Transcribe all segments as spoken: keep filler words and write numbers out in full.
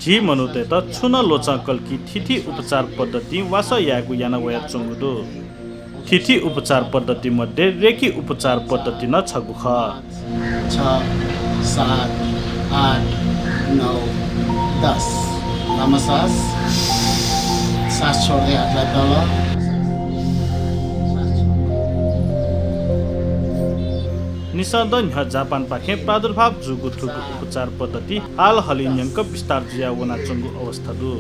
झी मनूतय्त छुं नं ल्वचं कल कि थीथी उपचार पद्धतिं वासः यायेगु याना वयाच्वंगु दु। थीथी उपचार पद्धति मध्ये रेकी उपचार पद्धति नं छगू खः। छ, सात, आठ, नौ, दस। लामो सास। सास छोड्दै हातलाई तल। निसंध न्ह्यः जापानपाखें प्रादुर्भाव जूगु थुगु उपचार पद्धति हाल हलिं न्यंक विस्तार जुया वनाच्वंगु अवस्था दु।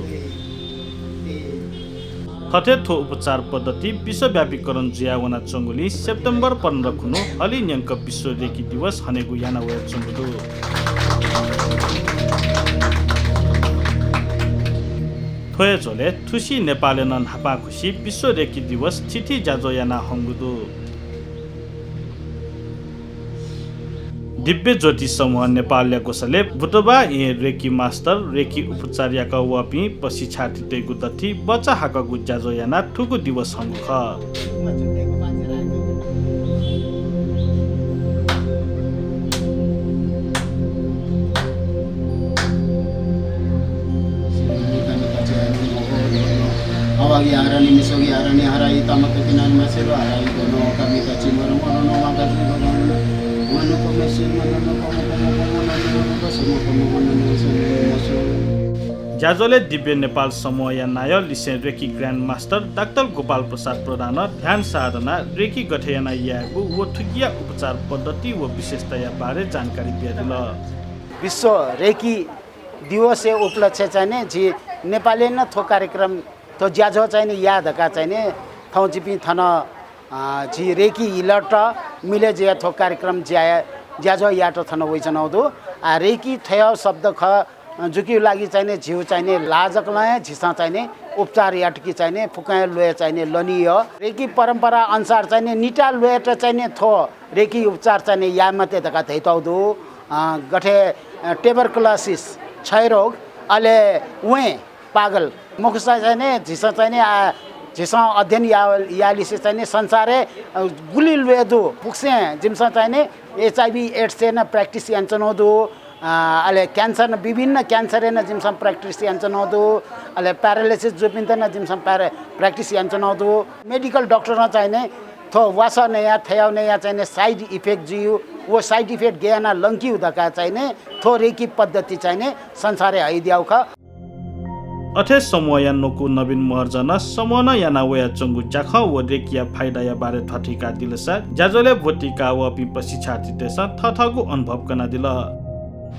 थथे थ्व उपचार पद्धति विश्वव्यापीकरण जुया वनाच्वंगुलिं सेप्टेम्बर पन्ध्र खुन्हु हलिं न्यंक विश्व रेकी दिवस हनेगु याना वयाच्वंगु दु। थ्व हे झ्वलय् थुसी नेपालय् नं न्हापांखुसी विश्व रेकी दिवस थीथी ज्याझ्वः याना हंगु दु। दिव्य ज्योति समूह नेपालया ग्वसालय् बुधबार येँ रेकी मास्टर, रेकी उपचार याका वःपिं प्रशिक्षार्थीतय्गु दथुइ बचा हाकःगु ज्याझ्वः यानाः थुगु दिवस हंगु खः। ज्याझ्वलय् दिव्य नेपाल समूहया नायः लिसें reiki grand master doctor Gopal Prasad प्रधानं ध्यान साधना, रेकी गथे यानाः यायेगु व थुकिया उपचार पद्धति व विशेषताया बारे जानकारी बियादिल। विश्व रेकी दिवसया उपलक्ष्यय् चाहिँ नि झी नेपालय् नं थ्व कार्यक्रम, थ्व ज्याझ्वः चाहिँ नि याये धकाः चाहिँ नि थौं जिपिं थन, अ, झी रेकी हिलरत मिले जुयाः थ्व कार्यक्रम ज्या-, ज्याझ्वः यायेत थन वइच्वनागु दु। आ, रेकी थय् शब्द खः, जुकिया लागि चाहिँ नि झीगु चाहिँ नि लाजकलं हे झीसं चाहिँ नि उपचार यात कि चाहिँ नि फुक्कं हे ल्वय् चाहिँ नि लनी यः। रेकी परम्परा अनुसार चाहिँ नि निता ल्वय्त चाहिँ नि थ्व रेकी उपचार चाहिँ नि याये मते धकाः धयातःगु दु। अ, गथे, अ, tuberculosis, क्षयरोग, अले वें, पागल, मखुसा चाहिँ नि झीसं चाहिँ नि, आ, झीसं अध्ययन या-, यालिसे चाहिँ नि संसारय्, अ, गुलि ल्वय् दु। फुक्कसिनं जिमिसं चाहिँ नि HIV AIDS-य् नं practice यानाच्वनागु दु। अ, अले cancer नं, विभिन्न cancer-य् नं जिमिसं practice यानाच्वनागु दु। अले paralysis जूपिन्त नं जिमिसं para-, practice यानाच्वनागु दु। Medical doctor-ं चाहिँ नि थ्व वासः नयाः, थय् नयाः चाहिँ नि side effect जुइगु, व side effect गय् यानाः लंकीगु धकाः चाहिँ नि थ्व रेकी पद्धति चाहिँ नि संसारय् हयादियागु खः। अथे समूहया न्वकू नवीन महर्जनं समूहं याना वयाच्वंगु ज्याखँ व रेकीया फाइदाया बारे थथे धयादिलसा ज्याझ्वलय् ब्वति काः वःपिं प्रशिक्षार्थीतय्सं थथःगु अनुभव कनादिल।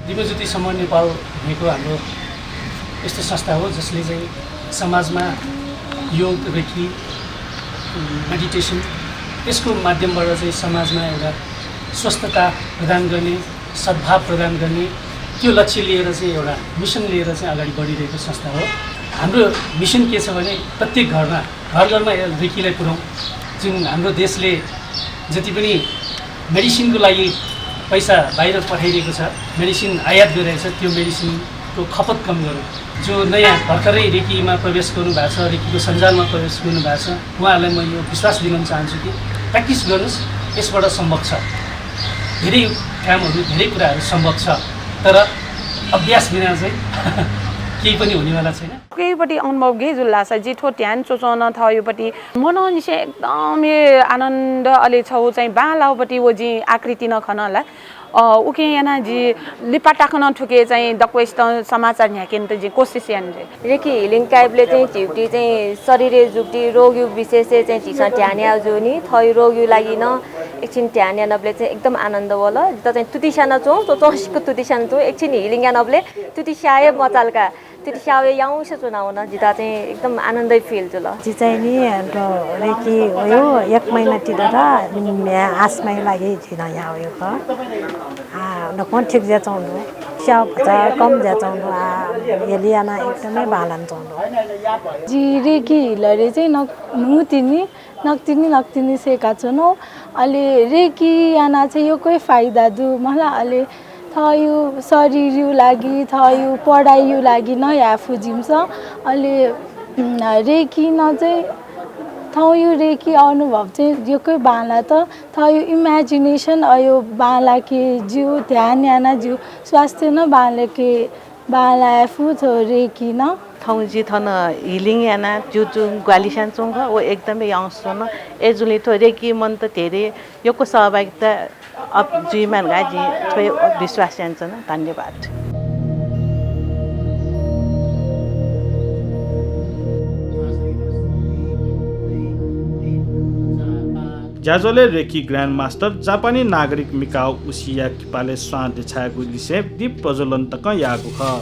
दिव्यज्योति समूह नेपाल भनेको हाम्रो यस्तो संस्था हो, जसले चाहिँ समाजमा योग, रेकी, मेडिटेसन, यसको माध्यमबाट चाहिँ समाजमा एउटा स्वस्थता प्रदान गर्ने, सद्भाव प्रदान गर्ने, त्यो लक्ष्य लिएर चाहिँ एउटा मिसन लिएर चाहिँ अगाडि बढिरहेको संस्था हो। हाम्रो मिसन के छ भने प्रत्येक घरमा, घर घरमा यो रेकीलाई पुर्याउँ। जुन हाम्रो देशले जति पनि मेडिसिनको लागि पैसा बाहिर पठाइरहेको छ, मेडिसिन आयात गरिरहेको छ, त्यो मेडिसिनको खपत कम गरौँ। जो नयाँ भर्खरै रेकीमा प्रवेश गर्नुभएको छ, रेकीको सञ्जालमा प्रवेश गर्नुभएको छ, उहाँहरूलाई म यो विश्वास दिलाउन चाहन्छु कि practice गर्नुस्, यसबाट सम्भव छ। धेरै कामहरू, धेरै कुराहरू सम्भव छ, तर अभ्यास बिना चाहिँ केही पनि हुनेवाला छैन। केहीपट्टि अनुभव गय् जुल धाःसा जि थ्व ध्यान च्वच्वं नं थःगुपट्टि मनंनिसें एकदम हे आनन्द, अले छगू चाहिँ बांलाःगुपट्टि व जिं आकृति नं खन ला। अ, उकिं यानाः जि लिपा तक नं थुके चाहिँ दक्वसित समाचार न्ह्याकेत जिं कोसिस याना जुइ। रेकी healing काइबलय् चाहिँ झीगुति चाहिँ शरीरय् जूगुति रोगया विषयय् चाहिँ झीसं ध्यान याये ज्यू नि, थःगु रोगया लागि नं एकछिन ध्यान यानाबलय् चाहिँ एकदम आनन्द वल। जितः चाहिँ तुति स्यानाच्वं, च्वच्वंसिक तुति स्यानाच्वं, एकछिन healing यानाबलय् तुति स्याये मचाल का। तुति स्याये याउँसे च्वनावन, जितः चाहिँ एकदम आनन्दै feel जुल। जि चाहिँ नि, अ, रेकी वयो एक महिना ति दत, म्ह्याय् आसमाया लागि जि नं याः वयो खः। आ, दक्वं ठीक जुयाच्वंगु दु। स्याः भचा कम जुयाच्वंगु दु। आ, हेली यानाः एकदमै बांलानाच्वंगु दु। जि रेकी हिलरय् चाहिँ नक-, न्हूतिनि नकतिनि नकतिनि सय्काच्वना। अले रेकी यानाः चाहिँ यक्व हे फाइदा दु मला। अले थःगु शरीरया लागि, थःगु पढाइया लागि नं याये फु जिमिसं। अले, उम्, रेकी नं चाहिँ थःगु रेकी अनुभव चाहिँ यक्व हे बांलात। थःगु imagination अयो बांलाके ज्यू, ध्यान याना ज्यू, स्वास्थ्य नं बांलाके बांलाःगु फु थ्व रेकी नं। थौं जि थन healing याना जुजु ग्वालिस्यान च्वंगु, व एकदमै यंस्वन। अय्‌जूगुलिं थ्व रेकी मनूत धेरै यक्व सहभागिता अप जुइमा धकाः जिं थ्व विश्वास यानाच्वना। धन्यवाद। ज्याझ्वलय् रेकी Grandmaster जापानी नागरिक मिकाओ उसिया किपालय् स्वां देछायेगु लिसें दीप प्रज्वलन तकं याःगु खः।